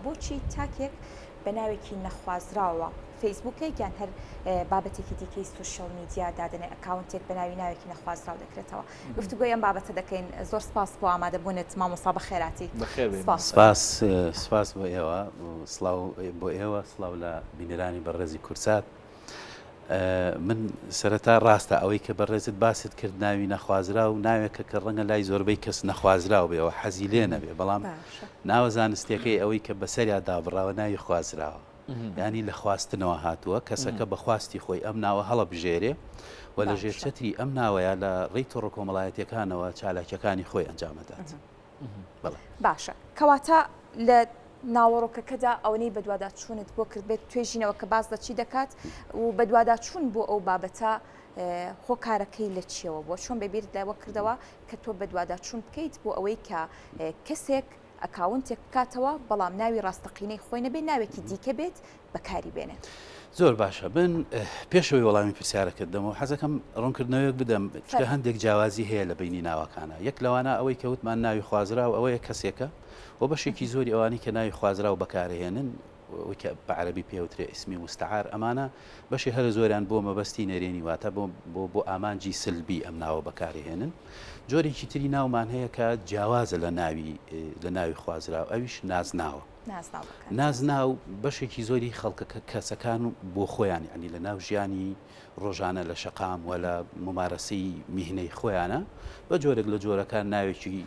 بۆچی تاکێک بە ناوێکی نەخوازراوە فەیسبووکێک یان هەر بابەتێکی دیکەی سوشیال میدیا دادەنێ ئەکاونتێک بە ناوی ناوێکی نەخوازراو دەکرێتەوە گفتوگۆی ئەم بابەتە دەکەین زۆر سپاس بۆ ئامادەبوونت مامۆستا بەخێراتی سپاس سپاس بۆ ئێوە سڵاو بۆ ئێوە سڵاو لە بینەرانی بەڕێزی کوردسات من سەرەتا ڕاستە ئەوەی کە بەڕێزت باست کرد ناوی نەخوازراو ناوێکە کە ڕەنگە لای زۆربەی کەس نەخوازراو بێەوە حەزی لێ نەبێ بەڵام ناوە زانستیەکەی ئەوەی کە بەسەریا دابڕاوە ناوی خوازراوە ینی لە خواستنەوە هاتووە کەسەکە بە خواستی خۆی ئەم ناوە هەڵەبژێرێ و لە ژێر چەتری ئەم ناوەیە لە ڕێی تۆڕە کۆمەڵایەتیەکانەوە چالاکیەکانی خۆی ئەنجامەدات. باشە کەواتە لە ناوەڕۆکەکەدا ئەوەی بەدواداچوونت بۆ کردبێت توێژینەوە کە باس لە چی دەکات و بەدواداچوون بۆ ئەو بابەتە هۆکارەکەی لە چیەوە بووە چۆن بەبیرت لەوە کردەوە کە تۆ بەدواداچوون بکەیت بۆ ئەوەی کە کەسێک ئەکاونتێک بکاتەوە بەڵام ناوی ڕاستەقینەی خۆی نەبێت ناوێکی دیکە بێت بەکاری بێنێت. زۆر باشە من پێشەوەی وەڵامی پرسیارەکەت دەمەوە حەزەکەم ڕوونکردنەوەیەک بدەم چونکە هەندێک جیاوازی هەیە لە بینی ناوەکانە یەک لەوانە ئەوەی کە وتمان ناوی خوازراو ئەوەیە کەسێکە و بەشێکی زۆری ئەوانەی کە ناوی خوازراو بەکارهێنن ئەوەی کە بە عەرەبی پێوترێ اسمی مستعار ئەمانە بەشی هەرە زۆریان بۆ مەبەستی نەرێنی واتە بۆ بۆ بۆ ئامانجی سلبی ئەم ناوە بەکارهێنن جۆرێکی تری ناومان هەیە کە جیاوازە لە ناوی لە ناوی خوازراو ئەویش نازناوە نازناو بەشێکی زۆری خەڵکەکە کەسەکان بۆ خۆیان یعنی لە ناو ژیانی ڕۆژانە لە شەقام وە لە ممارەسەی میهنەی خۆیانە بە جۆرێک لە جۆرەکان ناوێکی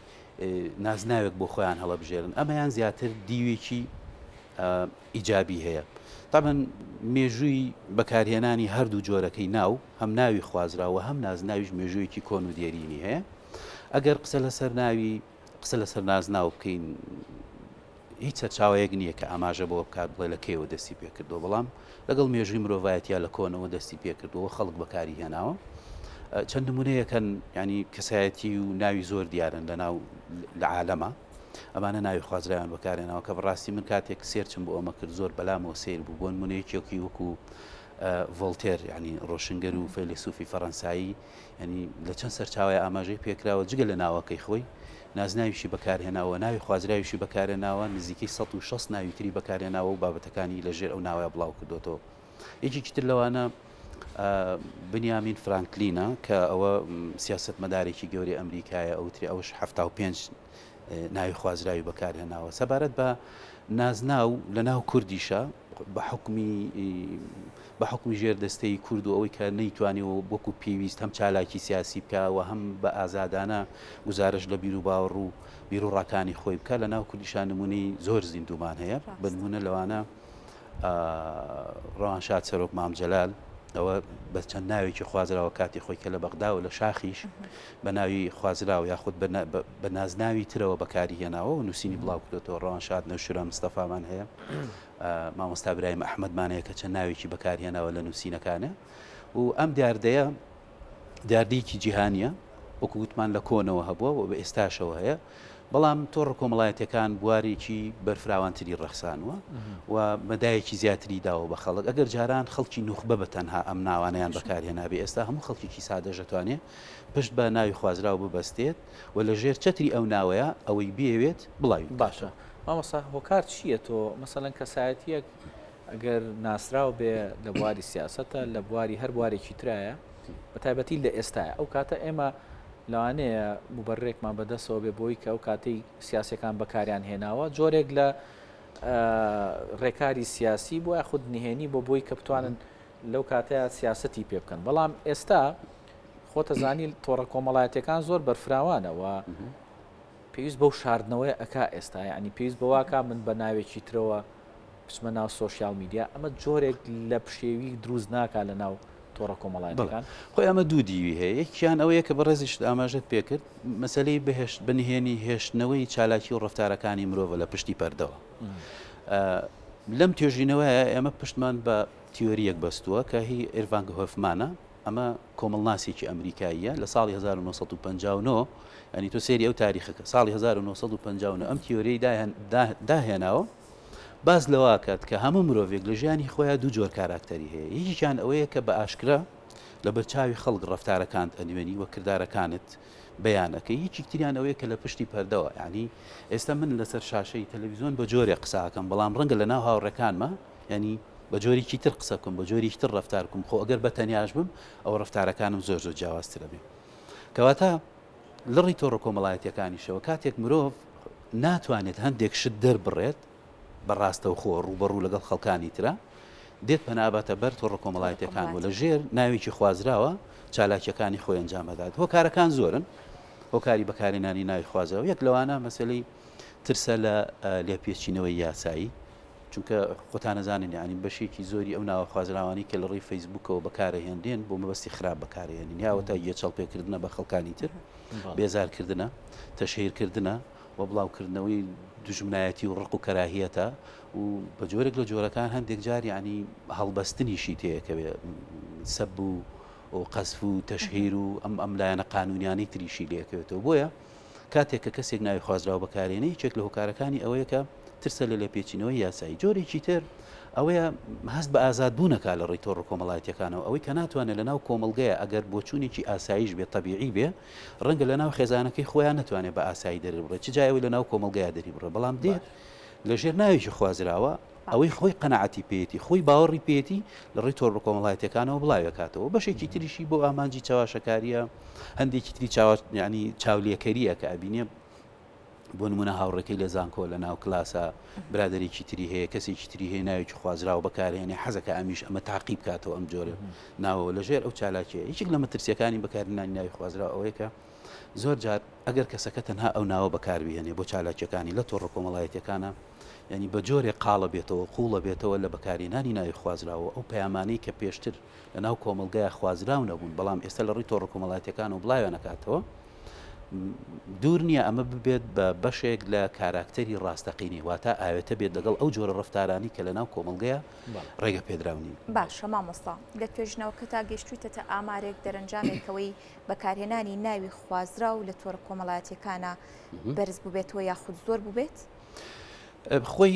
نازناوێک بۆ خۆیان هەڵەبژێرن ئەمەیان زیاتر دیوێکی ئیجابی هەیە تابن مێژووی بەکارهێنانی هەردوو جۆرەکەی ناو هەم ناوی خوازراوە هەم نازناویش مێژوویەکی کۆن و دێرینی هەیە ئەگەر قسە لەسەر ناوی قسە لەسەر نازناو بکەین هیچ سەرچاوەیەک نییە کە ئاماژە بەوە بکات بڵێ لە کەیەوە دەستی پێکردووە، بەڵام لەگەڵ مێژووی مرۆڤایەتیا لە کۆنەوە دەستی پێکردووە خەڵک بەکاری هێناوە. چەند نمونەیەکەن ینی کەسایەتی و ناوی زۆر دیارن لە ناو لە عالەمە ئەمانە ناوی خوازراویان بەکارهێناوە کە بەڕاستی من کاتێک search م بۆ ئەمە کرد زۆر بەلامەوە سەیر بوو بۆ نمونە یەکێکی وەکو ڤۆڵتێر ینی ڕۆشنگەر و فەیلەسوفی فەڕەنسایی یانی لە چەند سەرچاوەیە ئاماژەی پێکراوە جگە لە ناوەکەی خۆی نازناویشی بەکارهێناوە ناوی خوازراویشی بەکارهێناوە نزیکەی 160 ناوی تری بەکارهێناوە و بابەتەکانی لە ژێر ئەو ناوەیە بڵاو کردوێتەوە یەکێکی تر لەوانە بنیامین فرانکلینە کە ئەوە سیاستمەدارێکی گەورەی ئەمریکایە ئەوترێ ئەوش 75 ناوی خوازراوی بەکارهێناوە سەبارەت بە نازناو لە ناو کوردیشە بە حوکمی بە حوکمی ژێر دەستەی کورد و ئەوەی کە نەیتوانیوە وەکو پێویست هەم چالاکی سیاسی بکا و هەم بە ئازادانە گوزارش لە بیروباوەڕ و بیروڕاکانی خۆی بکا لە ناو کوردیشا نمونەی زۆر زیندوومان هەیە بە نمونە لەوانە ڕەوانشاد سەرۆک مام جەلال ئەوە بە چەند ناوێکی خوازراوە کاتی خۆی کە لە بەغدا و لە شاخیش بە ناوی خوازراوە یاخود بە نازناوی ترەوە بەکاری هێناوە و نووسینی بڵاو کردێتەوە ڕەوانشاد نەوشیروان مستەفامان هەیە مامۆستا برایم ئەحمەدمان هەیە کە چەند ناوێکی بەکارهێناوە لە نووسینەکانە و ئەم دیاردەیە دیاردەیەکی جیهانیە وەکو وتمان لە کۆنەوە هەبووە و بە ئێستاشەوە هەیە بەڵام تۆڕە کۆمەڵایەتەکان بوارێکی بەرفراوانتری ڕەخسانوە و مەدایەکی زیاتری داوە بە خەڵک ئەگەر جاران خەڵکی نوخبە بە تەنها ئەم ناوانەیان بەکارهێنابێ ئێستا هەموو خەڵکێکی سادەش دەتوانێت پشت بە ناوی خوازراو ببەستێت و لە ژێر چەتری ئەو ناوەیە ئەوەی بیەوێت بڵاوی باشە بکاتەوە. مامۆستا هۆکار چییە تۆ مەسەلەن کەسایەتیەک ئەگەر ناسراو بێ لە بواری سیاسەتە لە بواری هەر بوارێکی ترایە بە تایبەتی لە ئێستاە ئەو کاتە ئێمە لەوانەیە مبەرێکمان بەدەستەوە بێ بۆی کە ئەو کاتەی سیاسەکان بەکاریان هێناوە جۆرێک لە ڕێکاری سیاسی بۆ یاخود نهێنی بۆ بۆی کە بتوانن لەو کاتەیە سیاستی پێ بکەن بەڵام ئێستا خۆتەزانی تۆڕە کۆمەڵایەتەکان زۆر بەرفراوانەوە پێویست بەو شاردنەوەیە ئەکا ئێستا یعنی پێویست بەواکە من بە ناوێکی ترەوە بچمە ناو سۆشیال میدیا ئەمە جۆرێک لە پشێوی دروست ناکا لە ناو تۆڕە کۆمەڵایەتەکان؟ خۆی ئەمە دوو دیوی هەیە یەکیان ئەوەیە کە بەڕێزیشت ئاماژەت پێکرد مەسەلەی بهێشت بە نهێنی هێشتنەوەی چالاکی و ڕەفتارەکانی مرۆڤە لە پشتی پەردەوە لەم توێژینەوەیە ئێمە پشتمان بە تیۆریەک بەستووە کە هی ئیرڤانگ هۆفمانە ئەمە کۆمەڵناسێکی ئەمریکاییە لە ساڵی 1959 ینی تۆ سێری ئەو تاریخەکە ساڵی 1959 ئەم تیۆریی داهێناوە باس لەوە ئەکات کە هەموو مرۆڤێک لە ژیانی خۆیا دوو جۆر کاراکتەری هەیە، یەکێکیان ئەوەیە کە بە ئاشکرا لەبەر چاوی خەڵک ڕەفتارەکانت ئەنوێنی و کردارەکانت بەیانەکەی، یەکیک تریان ئەوەیە کە لە پشتی پەردەوە، یانی ئێستا من لەسەر شاشەی تەلەڤیزیۆن بە جۆرێک قسە ئەکەم، بەڵام ڕەنگە لە ناو هاوڕێکانما یانی بە جۆرێکی تر قسە بکەم، بە جۆرێکی تر ڕەفتار بکەم، خۆ ئەگەر بە تەنیاش بم ئەوە ڕەفتارەکانم زۆر زۆر جیاوازتر ئەبێ. کەواتە لەڕێی تۆڕە کۆمەڵایەتییەکانیشەوە کاتێک مرۆڤ ناتوانێت هەندێک شت دەربڕێت، بە ڕاستەوخۆ ڕووبەڕوو لەگەڵ خەڵکانی ترا، دێت پەنا ئەباتە بەر تۆڕە کۆمەڵایەتیەکان و لە ژێر ناوێکی خوازراوە چالاکیەکانی خۆی ئەنجام ئەدات. هۆکارەکان زۆرن، هۆکاری بەکارهێنانی ناوی خوازراو یەک لەوانە مەسەلەی ترسە لە لێپێچینەوەی یاسایی، چونکە خۆتان ئەزانن یانی بەشێکی زۆری ئەو ناوە خوازراوانەی کە لە ڕێی فەیسبووکەوە بەکارەهێنرێن بۆ مەبەستی خراپ بەکارهێنین یا ئەوەتا گێچەڵ پێکردنە بە خەڵکانی تر، بێزارکردنە، تەشهیرکردنە، و بڵاوکردنەوەی دوژمنایەتی و ڕق و کەراهیەتە و بە جۆرێک لە جۆرەکان هەندێک جار یعنی هەڵبەستنیشی تێکەوێ سەب و و قەزف و تەشهیر و ئەم ئەم لایەنە قانونیانەی تریشی لێکەوێتەوە بۆیە کاتێک کە کەسێک ناوی خوازراو بەکارێنێ یەکێک لە هۆکارەکانی ئەوەیە کە ترسە لە لێپێچینەوەی یاسایی جۆرێکی تر ئەوەیە هەست بە ئازادبوونەکە لە ڕێی تۆڕە کۆمەڵایەتیەکانەوە ئەوەی کە ناتوانێت لە ناو کۆمەڵگەیە ئەگەر بۆچوونێکی ئاساییش بێ تەبیعی بێ ڕەنگە لە ناو خێزانەکەی خۆیان نەتوانێت بە ئاسایی دەریبڕێت چ جای ئەوەی لە ناو کۆمەڵگەیا دەریبڕێت بەڵام دێت لە ژێر ناوێکی خوازراوە ئەوەی خۆی قەناعەتی پێیەتی خۆی باوەڕی پێیەتی لە ڕێی تۆڕە کۆمەڵایەتیەکانەوە بڵاوێکاتەوە بەشێکی تریشی بۆ ئامانجی چەواشەکاریە هەندێکی تری چاوە یعنی چاولێکەریە کە ئەبینێ بۆ نمونە هاوڕێکەی لە زانکۆ لە ناو کلاسە برادێکی تری هەیە کەسێکی تری هەیە ناوێکی خوازراوە بەکارهێنێ حەزەکە ئەمیش ئەمە تاقی بکاتەوە ئەم جۆرە ناوەوە لەژێر ئەو چالاکیە یەکێک لە مەترسیەکانی بەکارهێنانی ناوی خوازراو ئەوەیە کە زۆر جار ئەگەر کەسەکە تەنها ئەو ناوە بەکاربهێنێ بۆ چالاکیەکانی لە تۆڕە کۆمەڵایەتیەکانە یعنی بە جۆرێک قاڵە بێتەوە قوڵە بێتەوە لە بەکارهێنانی ناوی خوازراوە ئەو پەیامانەی کە پێشتر لە ناو کۆمەڵگەیا خوازراو نەبوون بەڵام ئێستا لە ڕووی تۆڕە کۆمەڵایەتیەکانەوە بڵاویان ئەکاتەوە دوور نییە ئەمە ببێت بە بەشێک لە کاراکتەری ڕاستەقینەی، واتە ئاوێتە بێت لەگەڵ ئەو جۆرە ڕەفتارانەی کە لەناو کۆمەڵگەیا ڕێگە پێدراو نین. باشە مامۆستا لە توێژینەوەکەتا گەیشتوویتەتە ئامارێک دەرەنجامێکەوەی بەکارهێنانی ناوی خوازراو لە تۆڕە کۆمەڵایەتیەکانا بەرز بووبێتەوە یاخود زۆر بووبێت؟ خۆی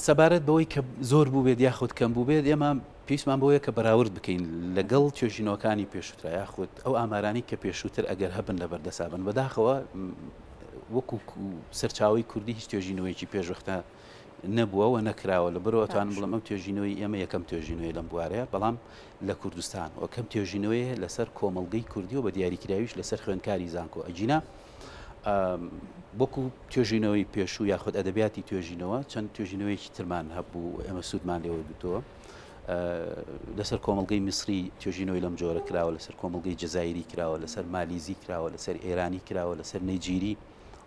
سەبارەت بەوەی کە زۆر بووبێت یاخود کەم بووبێت ئێمە پێویستمان بۆیە کە بەراورد بکەین لەگەڵ توێژینەوەکانی پێشووترا یاخود ئەو ئامارانی کە پێشووتر ئەگەر هەبن لە بەردەسا بن بەداخەوە وەکو سەرچاوی کوردی هیچ توێژینەوەیەکی پێشوەختە نەبووە و نەکراوە لە بەرەوە توانم بڵێم ئەم توێژینەوەی ئێمە یەکەم توێژینەوەی لەم بوارەیە بەڵام لە کوردستان و کەم توێژینەوەی لەسەر کۆمەڵگەی کوردی و بە دیاریکراویش لەسەر خوێندکاری زانکۆ ئەگینا وەکو توێژینەوەی پێشوو یاخود ئەدەبیاتی توێژینەوە چەند توێژینەوەیەکی ترمان هەبوو ئێمە سوودمان لێوەرگرتووە لەسەر کۆمەڵگەی میسری توێژینەوەی لەم جۆرە کراوە لەسەر کۆمەڵگەی جەزایری کراوە لەسەر مالیزی کراوە لەسەر ئێرانی کراوە لەسەر نەیجیری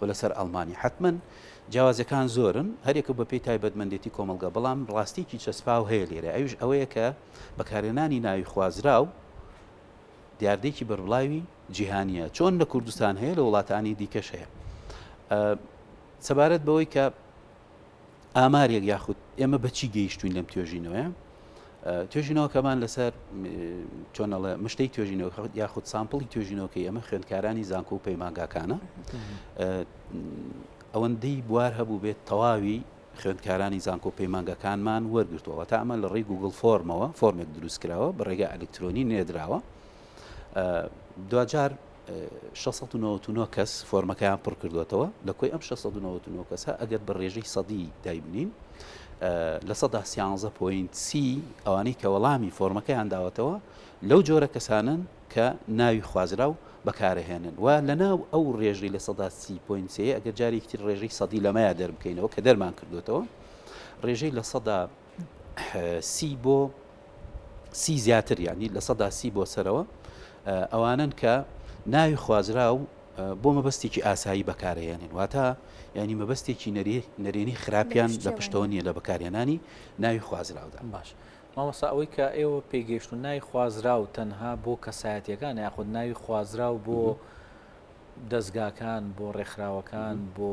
و لەسەر ئەڵمانی حتمما جیاوازەکان زۆرن هەرێکە بە پێی تایبەتمەندێتی کۆمەڵگە بەڵام ڕاستیکی چەسپاو هەیە لێرە ئەویش ئەوەیە کە بەکارهێنانی ناوی خوازراو دیاردەیەکی بەربڵاوی جیهانییە، چۆن لە کوردستان هەیە لە وڵاتانی دیکەش هەیە. سەبارەت بەوەی کە ئامارێک یاخود ئێمە بەچی گەیشتوین لەم توێژینەوەیە توێژینەوەکەمان لەسەر چۆنەڵێ مشتەی توێژینەوە یاخود sample ی توێژینەوەکەی ئەمە خوێندکارانی زانکۆ و پەیمانگاکانە ئەوەندەی بوار هەبوو بێت تەواوی خوێندکارانی زانکۆ و پەیمانگەکانمان وەرگرتووە، واتە ئەمە لە ڕێی گووگڵ فۆرمەوە فۆرمێک دروست کراوە بە ڕێگا ئەلکترۆنی نێردراوە، دواجار 699 کەس فۆرمەکەیان پڕ کردووەتەوە، لە کۆی ئەم 699 کەسە ئەگەر بە ڕێژەی سەدی دایبنین لە سەدا سیانزە point سی ئەوانەی کە وەڵامی فۆرمەکەیان داوەتەوە لەو جۆرە کەسانەن کە ناوی خوازراو بەکارئەهێنن و لەناو ئەو ڕێژەی 30 point سێ ئەگەر جارێکی تر ڕێژەی سەدی لەمەیا دەربکەینەوە کە دەرمان کردوێتەوە ڕێژەی 30 بۆ سی زیاتر یعنی 30 بۆ سەرەوە ئەوانن کە ناوی خوازراو بۆ مەبەستێکی ئاسایی بەکارهێنن واتە ینی مەبەستێکی نەرێنی خراپیان لە پشتەوە نییە لە بەکارهێنانی ناوی خوازراودا باش مامۆستا ئەوەی کە ئێوە پێی گەیشتوون ناوی خوازراو تەنها بۆ کەسایەتیەکانە یاخود ناوی خوازراو بۆ دەزگاکان بۆ ڕێکخراوەکان بۆ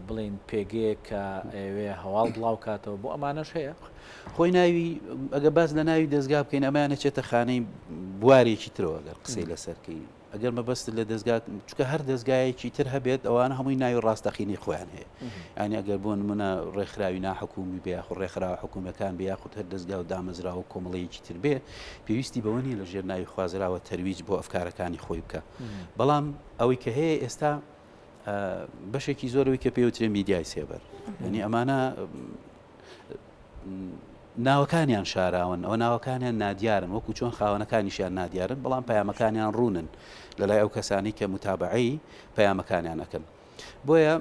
بڵین پێگەیەک کە ئەوێ هەواڵ بڵاو کاتەوە بۆ ئەمانەش هەیە؟ خۆی ناوی ئەگە باز لە ناوی دەزگا بکەین ئەمانە چێتە خانەی بوارێکی ترەوە گەر قسەی لەسەرکەین. ئەگەر مەبەست لە دەستگا چکە هەر دەستگایەکی تر هەبێت ئەوانە هەمووی ناوی ڕاستەقینەی خۆیان هەیە ینی ئەگەر بۆ نمونە ڕێکخراوی ناحکومی بێ یاخود ڕێکخراوە حکوومەکان بێ یاخود هەر دەستگا و دامەزراوە و کۆمەڵەیەکی تر بێ پێویستی بەوە نیە لە ژێر ناوی خوازراوە تەرویج بۆ ئەفکارەکانی خۆی بکە بەڵام ئەوەی کە هەیە ئێستا بەشێکی زۆرەوەی کە پێوترێ میدیای سێبەر ینی ئەمانە ناوەکانیان شاراون ئەوە ناوەکانیان نادیارن وەکو چۆن خاوەنەکانیشیان نادیارن بەڵام پەیامەکانیان ڕوونن لە لای ئەو کەسانی کە متابعەی پەیامەکانیان ئەکەن بۆیە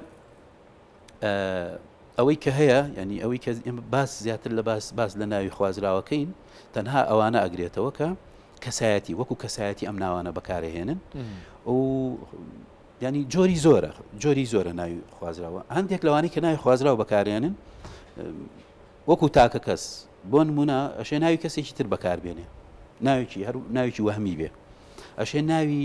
ئەوەی کە هەیە ینی ئەوەی کە باس زیاتر لە باس باس لە ناوی خوازراوەکەین تەنها ئەوانە ئەگرێتەوە کە کەسایەتی وەکو کەسایەتی ئەم ناوانە بەکارهێنن و ینی جۆری زۆرە جۆری زۆرە ناوی خوازراوە هەندێک لەوانەی کە ناوی خوازراو بەکارێنن وەکو تاکە کەس بۆ نمونە ئەشێ ناوی کەسێکی تر بەکاربێنێ ناوێکی هەر ناوێکی وەهمی بێ ئەشێ ناوی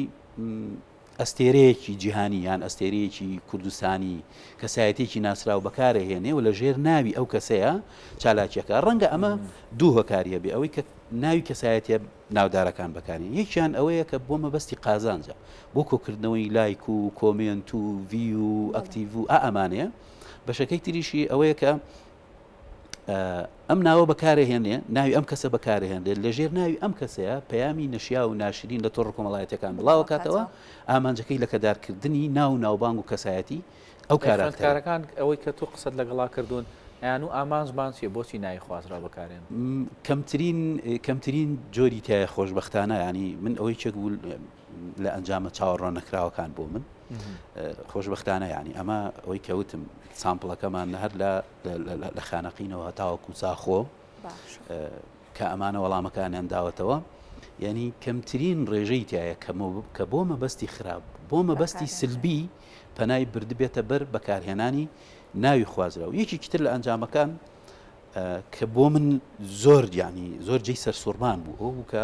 ئەستێرەیەکی جیهانی یان ئەستێرەیەکی کوردستانی کەسایەتێکی ناسراو بەکارەهێنێ و لە ژێر ناوی ئەو کەسەیە چالاکیەکە ڕەنگە ئەمە دوو هۆکاریە بێ ئەوەی کە ناوی کەسایەتە ناودارەکان بەکارین یەکیان ئەوەیە کە بۆ مەبەستی قازانجە بۆ کۆکردنەوەی لایک و comment و view و active و ئا ئەمانەیە بەشەکەی تریشی ئەوەیە کە ئەم ناوە بەکارهێنێ ناوی ئەم کەسە بەکارهێنرێت لە ژێر ناوی ئەم کەسەیە پەیامی نەشیا و ناشرین لە تۆڕ کۆمەڵایەتەکان بڵاوەکاتەوە ئامانجەکەی لەکەدارکردنی ناو ناوبانگ و کەسایەتی ئەو کارەکتەرەکان ئەوەی کە تۆ قسەت لەگەڵا کردوون ئەیان و ئامانجمان چیە بۆچی ناوی خوازراو بەکارێن؟ کەمترین کەمترین جۆری تایە خۆشبەختانە ینی من ئەوەی چێک بوو لە ئەنجامە چاوەڕوان نەکراوەکان بۆ من خۆشبەختانە ینی ئەمە ئەوەی کەوتم sample ەکەمان هەر لە لە خانەقینەوە هەتاوەکو زاخۆ کە ئەمانە وەڵامەکانیان داوەتەوە یعنی کەمترین ڕێژەی تایە کە بۆ مەبەستی خراپ بۆ مەبەستی سلبی پەنای بردبێتە بەر بەکارهێنانی ناوی خوازراو یەکێکی تر لە ئەنجامەکان کە بۆ من زۆر یعنی زۆر جێی سەرسوڕمان بوو ئەو بوو کە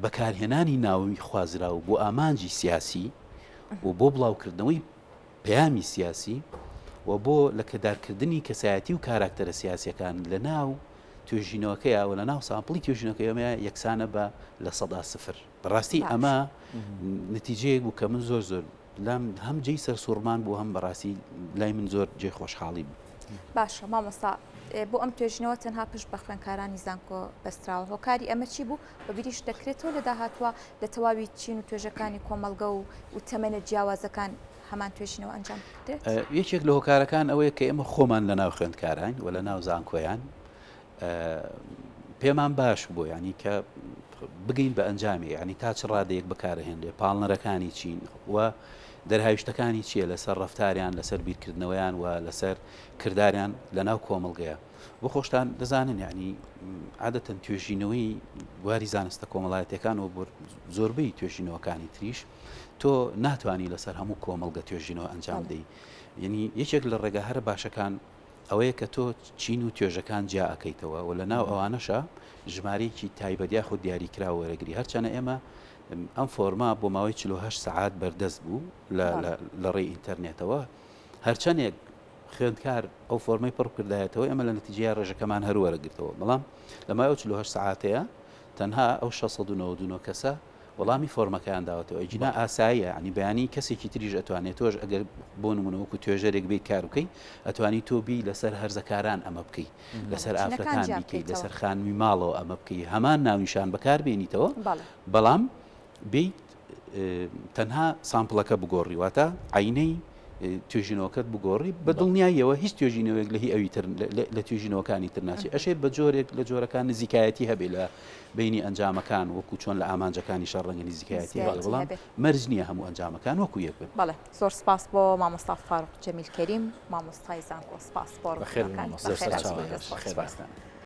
بەکارهێنانی ناوی خوازراو بۆ ئامانجی سیاسی و بۆ بڵاوکردنەوەی پەیامی سیاسی و بۆ لەکەدارکردنی کەسایەتی و کاراکتەرە سیاسیەکان لە ناو توێژینەوەکەیا و لە ناو sample ی توێژینەوەکەی ئێمە یەکسانە بە 0%. بەڕاستی ئەمە نەتیجەیەک بوو کە من زۆر زۆر لام هەم جێی سەرسوڕمان بوو هەم بەڕاستی لای من زۆر جێ خۆشحاڵی بوو. باشە مامۆستا بۆ ئەم توێژینەوە تەنها پشت بە خوێندکارانی زانکۆ بەستراوە هۆکاری ئەمە چی بوو و بیریش دەکرێتەوە لە داهاتووە لە تەواوی چین و توێژەکانی کۆمەڵگە و و تەمەنە جیاوازەکان هەمان توێژینەوە ئەنجام بدرێت؟ یەکێک لە هۆکارەکان ئەوەیە کە ئێمە خۆمان لە ناو خوێندکاراین و لە ناو زانکۆیان پێمان باش بوو ینی کە بگەین بە ئەنجامی ینی تا چ ڕادەیەک بەکارهێنرێ پاڵنەرەکانی چین و دەرهاویشتەکانی چییە لەسەر ڕفتاریان لەسەر بیرکردنەوەیان و لەسەر کرداریان لە ناو کۆمەڵگەیە بۆ خۆشتان دەزانن یعنی عادەتەن توێژینەوەی بواری زانستە کۆمەڵایەتەکان و زۆربەی توێژینەوەکانی تریش تۆ ناتوانانی لەسەر هەموو کۆمەڵگە توێژینەوە ئەنجام دەی یعنی یەکێک لە ڕێگا هەرە باشەکان ئەوەیە کە تۆ چین و توێژەکان جیا ئەکەیتەوە و لە ناو ئەوانەشا ژمارەیەکی تایبەت یاخود دیاریکراو وەرەگری هەرچەنە ئێمە ئەم فۆرما بۆ ماوەی 48 سەعات بەردەست بوو لە ڕێی ئینتەرنێتەوە هەرچەندێک خوێندکار ئەو فۆرمەی پڕ بکردایەتەوە ئێمە لە نەتیجەیە ڕێژەکەمان هەر وەرەگرتەوە بەڵام لە ماوەی ئەو 48 سەعاتەیە تەنها ئەو 699 کەسە وەڵامی فۆرمەکەیان داوەتەوە ئەگینا ئاساییە یانی بەیانی کەسێکی تریش ئەتوانێت تۆش ئەگەر بۆ نمونە وەکو توێژەرێک بیت کار بکەی ئەتوانی تۆ بی لەسەر هەرزەکاران ئەمە بکەی لەسەر ئافرەتان بیکەی لەسەر خانمی ماڵەوە ئەمە بکەی هەمان ناونیشان بەکار بێنیتەوە بەڵام بیت تەنها sample ەکە بگۆڕی واتە عینەی توێژینەوەکەت بگۆڕی بە دڵنیاییەوە هیچ توێژینەوەیەک لە هی ئەوی تر لە توێژینەوەکانی تر ناچێت ئەشێ بە جۆرێک لە جۆرەکان نزیکایەتی هەبێ لە بینی ئەنجامەکان وەکو چۆن لە ئامانجەکانی شەڕ ڕەنگە نزیکایەتی هەبێ بەڵام مەرج نییە هەموو ئەنجامەکان وەکو یەک بن. بەڵێ زۆر سپاس بۆ مامۆستا فاروق جەمیل کەریم مامۆستای زانکۆ سپاس بۆ ڕوونکردنەوەکان. بەخێر بێن. سپاستان.